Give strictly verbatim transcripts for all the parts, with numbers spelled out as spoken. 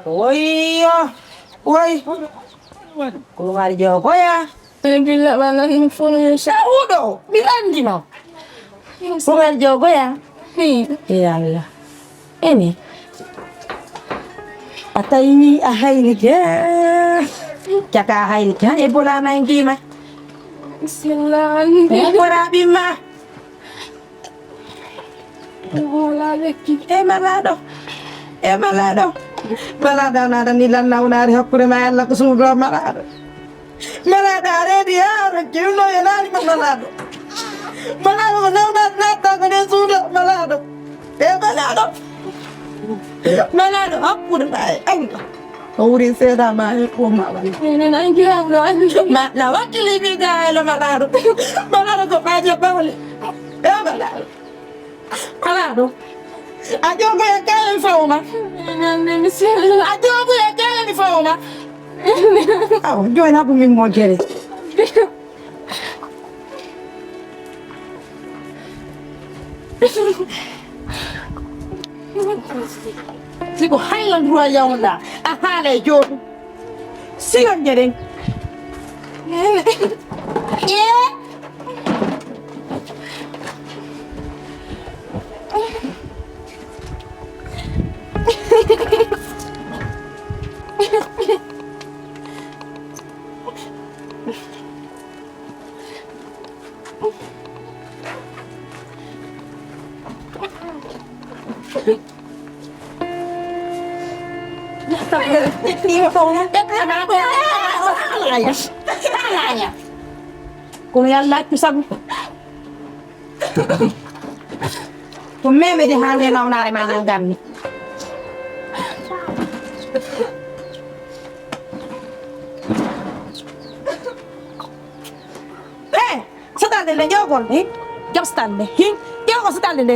Woyyo, woy. Ko ɗum ari jogoya. Billa ɓannan ɗum fof no sawuɗo. Mi anndi ma. Ɗum ari jogoya. Hi. E Allah. Eni. A tawi a hayni ke. Caka a hayni ke. E bola ma e ngima. Bismillah. E bola ɓimma. Wala lekki. E malaaɗo. E malaaɗo. Malaaɗo a naatani lan nawnaare hakkunde ma e Allah ko suudo malaaɗo. Malaaɗo a reedi haa rokki ɗum ɗo e naani ma malaaɗo. Malaaɗo ko nawnaare naatta ko nder suudo malaaɗo. E malaaɗo. Malaaɗo hakkunde ma e Allah. O wuri seeɗa ma e ko ma woni. Minen an girawɗo anndi. Ma na wakkili mi ga e lo malaaɗo. Malaaɗo ko baaje bawle. E malaaɗo. Alaa ɗo. A jogoya kala mi fawma. Nande mi sella. A jogoya kala mi fawma. Aw, jooni haɓu min mo gere. Siko haylan ruwa yawla. A haala e jooni. Sigan jeɗen. Kono yalla accu sabu. Ko memede hande nawnaare ma ngal gammi. Eh, saɗalde nde ƴeewgol, hi? Jam saɗalde, hi? Ƴeewgol saɗalde nde.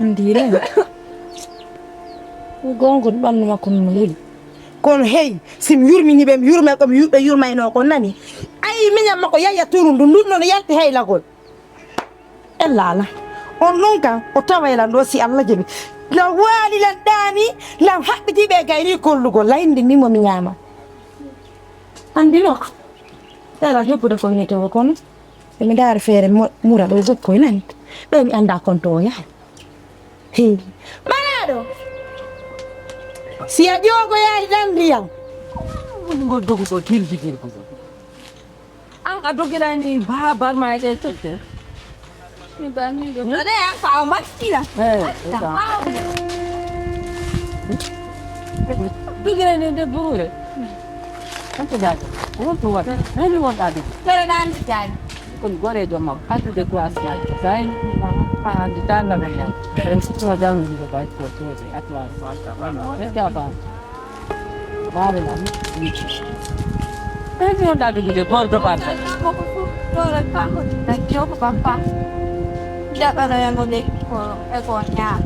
Ndire. Gongo ɓandu makko no weli. Kono hey, si mi yurmini ɓe, mi yurmay ko mi yu-, ɓe yurmayno ko nani. Ayi, miñam makko yaya turundu, ndun noon yalti haylagol. Ella ala. On ɗon kan, o taway lan ɗo si Allah jaɓi. Lan waali lan ɗaani, lan haɓɓiti ɓe gayri kollugol, lan indi mimo mi ñaama. Andino ko. Tela hebbude ko ngete o kono. Emi ndaari feere mo-, mura ɗo gokkoy nani. Ɓe mi annda kon to o yahay. Hey. Malaaɗo. Si a ƴoogoyaani tan ndiyam. Woni ngol dogu ɗo tilbi tilbi. An a dogirani babar ma e ɗe totte. Mi ba mi do. No de an ka o maskila. Eh, eh, ka. Dogirani de bure. An ko jaje. Won to wata. Nani won ade. Kere nan jaje. Kon gore do ma. Atu de ko asna. Sai. Ah, di tan na ya. En sito dan di ba ko to. Atu asna. Atu asna. Ɓaade lam. Ɓe wonda jogude bordo ɓaade. Ɗo rek kanko dañi o ko bappa. Jaɓanoya mo lekki ko e ko ñaama.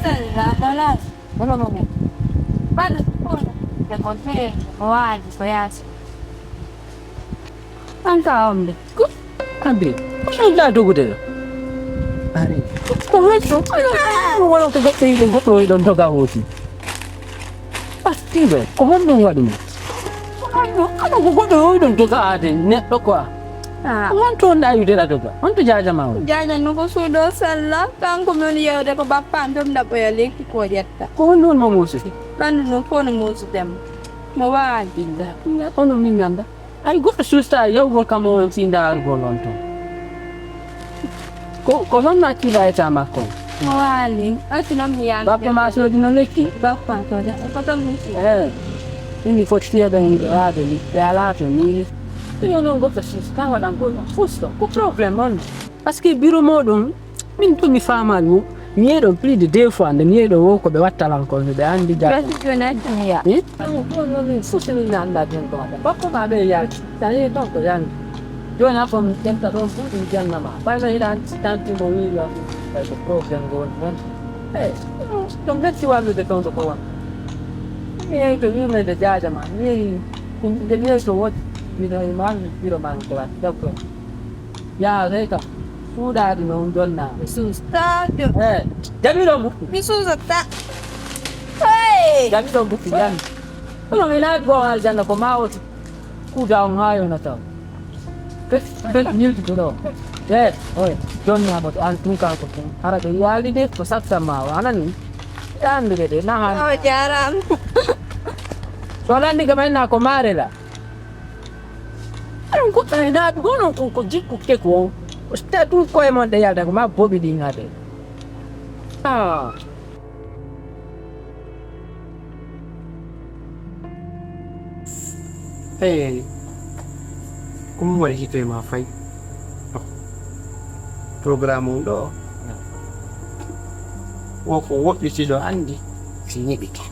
Sella, voilà. Kono noon. Ɓaade ko e ko tee o waali ko yaasi. An ka omde. Ko, Abdul, ko ɗum ɗa dogude ɗo? Ari. Ko honto? Wala ko goɗɗo yiɗo goɗɗo yiɗon doga hooti. Ɓattiiɓe, ko honɗum waɗi mo? Ko honɗum? Kala ko goɗɗo yiɗon doga aade neɗɗo quoi. Ah. Ko honto on ɗa yiɗira doga? Honto jaaja ma on? Jaaja no ko suuɗo sella, kanko mi woni yewde ko bappa an ɗum ɗaɓɓoya lekki ko ƴetta. Ko honɗum on mo muusude? Ɓanndu ɗum fof no muusudem. Mo waawi. Illa, illa, kono min ganda. Ay, goɗɗo suusta yawgol kam on fii ndaarugol on ton. Ko, ko honno accirɗa état makko on? O waali, accu noon mi yaha. Bappa ma soodi no lekki? Bappa soodi, ko toon mi fii. Eh, ɗum mi foti fiyaɓe on ɗo aade ni, ɓe alaa to ni. Ɗum noon goɗɗo suusta waɗan goɗɗo fusto, ko problème on. Parce que bureau mooɗon, min tun mi faamaali mo, mi yehi ɗon plus de deux fois, nde mi yehi ɗon wo ko ɓe watta lan kon, ɓe anndi jaati. Basi jooni accu mi yaha. Eh? Ɗum ɗo noon min fof min anndaa ɓen ko waɗa. Bakko ma ɓe yaaki, tan yehi ton ko yannde. Jooni a fo min ƴetta ɗon fof ɗum janna ma. Ɓay no hiɗa anndi si tanti mo wiiri on, ɓay ko problème ngo woni noon. Eh, ɗum metti wallude ton ɗo ko won. Mi yehi to yurmeende jaaja ma, mi yehi, nde mi yehi to woɗɗi, mino e ma, mi biro ma ko waɗi, d'accord. Ya, sai ka. Kuda di non donna. Susta. Eh, jami don buku. Mi susta. Hey! Jami don buku, jami. Kono mi na go aljanna ko ma woti. Kuda on hayo na taw. Bel mil tu do. Eh, oi. Donna mo an tun kan ko tun. Hara be yali de ko sakta ma wa anani. Tan de de na han. Oh, jaram. So landi ga men na ko mare la. Aɗum kuɗɗa e naaɓi goo noon kon ko jikku keku on. Ko sita ɗum koye mon ɗe yalta ko ma boɓi ɗi ŋaade. Ah. Hey, ko mo waɗi hitoye ma fay? Programme on ɗo. Wo ko woɗɗitiɗo anndi si ñiɓike.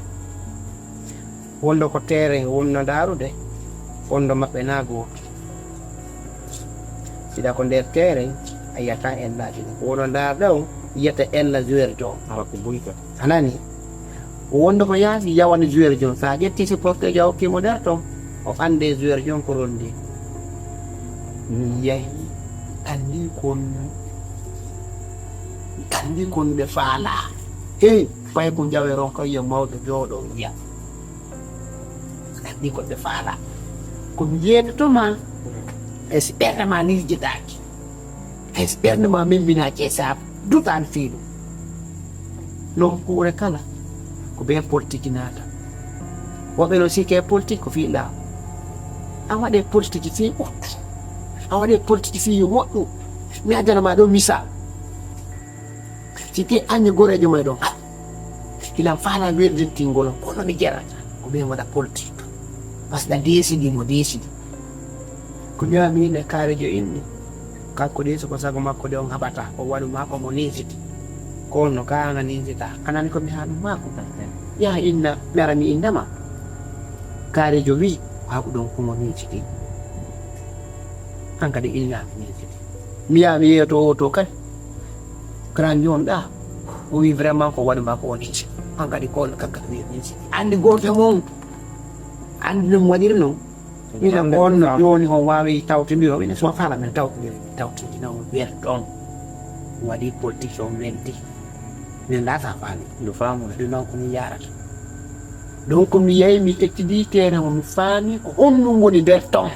Wonɗo ko terrain wonno ndaarude, wonɗo maɓɓe na gooto. Siɗa ko nder terrain, a yiyata ellaaji ɗum. Ko wonno ndaarɗa on, yiyata ella joueur jo. Awa ko buyta. A nani? Ko wonɗo ko yaasi yawana joueur jo. So a ƴetti supporter jo a hokkii mo nder ton, o annde joueur jo ko rondi. Mi yahi, anndi kon, anndi kon ɓe faalaa. Hey, fay ko njawe ron ko yiya mawɗo jooɗo yiya. Anndi ko ɓe faala. Ko mi yeetoto ma, e si ɓernde ma nirjitaaki. E si ɓernde ma memminaaki e saabu, dutaan fii ɗum. Nokkuure kala, ko ɓe politique naata. Woɓɓe no sikke e politique ko fii laamu. A waɗe politique fii ɓuttu. A waɗe politique fii yo moƴƴu. Mi addana ma ɗo misal. Si ke anni goreejo may ɗon. Ilan faala weldintingol on, kono mi jarata. Ko ɓe waɗa politique. Parce que ɗa deesidi mo deesidi. Ko ñaami ne kaarejo inni. Kanko de so ko sago makko de on haɓata. O waɗu ma ko mo ninsiti. Ko on no kaanga ninsita. Anani ko mi haanu maako. Yaha inna, mi ara mi innama. Kaarejo wi, haɓu ɗon ko mo ninsiti. An kadi inna mi ninsiti. Mi yaha mi yeeto o to kadi. Grand John ɗa, o wi vraiment ko waɗu ma ko woni ici. An kadi ko on kanka wi ici. Anndi gooto mon, anndi ɗum waɗiri noon. Ina ko on no jooni on waawi tawtondiro, ina so faala min tawtondiri, min tawtondina on wer ɗon. Waɗi politique on weldi. Min ɗa sa faami. No faamu. Ɗum noon ko min yarata. Donc mi yahi mi ƴettidi terrain o mi faami ko honɗum woni nder ton.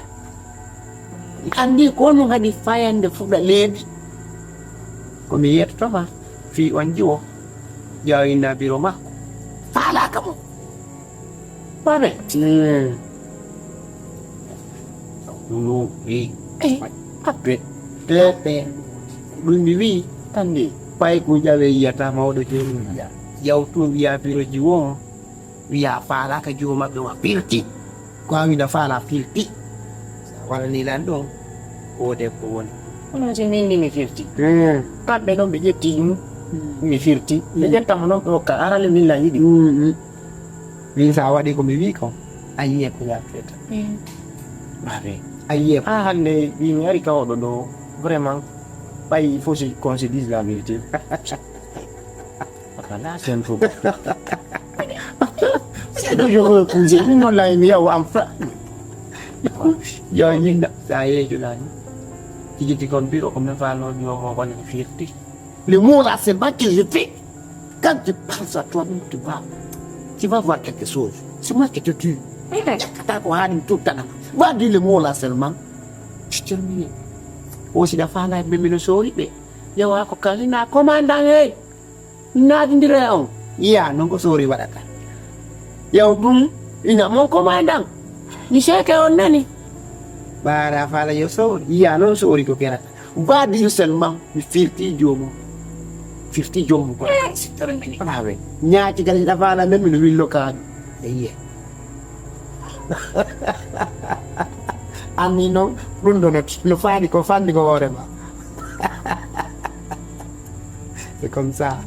Mi anndi ko honɗum haɗi fayande fuɗa leeɓi. Ko mi yettotoma fii on jiwo ƴaawinna biro makko. Faalaaka mo. Babe. Mm. Ɗum ɗum, eh. Eh, abbe. Pepe. Ɗum mi wi. Tandi. Pay ko jawe yiyata mawɗo jooni wiya. Yawtu wiya biro jiwo. Wiya faalaaka jiwo maɓɓe ma firti. Ko a wina faala firti. Wala ni lan ɗon. O debbo woni. Kono si min ni mi firti. Mm. Kamɓe ɗon ɓe ƴetti ɗum. Mi firti. Ɓe ƴettama noon ɓe hokka arale min lan yiɗi. Mm, mm. Min sa waɗi ko mi wi ko. A yiye ko yalteta. Mm. Babe. A yiye ko. Ah, hannde wi mi ari ka oɗo ɗo. Vraiment. Ɓay il faut qu'on se dise la vérité. Voilà, c'est un peu. C'est toujours refusé. Min noon lay mi yaw am fra. Yo yinda sa yeejo lani. Tigi tigi on biro ko min fano mi o mo woni firti. Le mot là, c'est moi que je fais. Quand je pense à toi-même, tu vas, tu vas voir quelque chose. C'est moi que tu tues. Ina jakkata ko haani tout le temps. Va dire le mot là seulement. Je termine. O sida fala memino sori ɓe. Yawa ko kalina commandant hey. Naatindira e on. Yiya noon ko soori waɗata. Yaw ɗum ina mon commandant. Mi seeke on nani. Ɓaara faala yo soori. Yiya noon soori ko kerata. Waadi yo seulement mi firti joomum. Firti joomum ko. Awe. Ñaati kadi ɗa faala men mino willo kaani. E yiye. Anni noon ɗum ɗo no, no faani ko fanni ko hoore ma. C'est comme ça.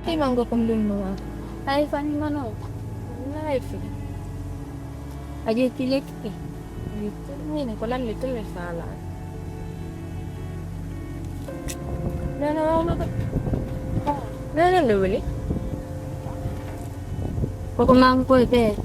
Imango ko ndun no wa. Ay fani mano. Life. Aje tilekti. Mine ko lalle to mi fala. Nana wawno ko. Nana no weli. Koko manko e te.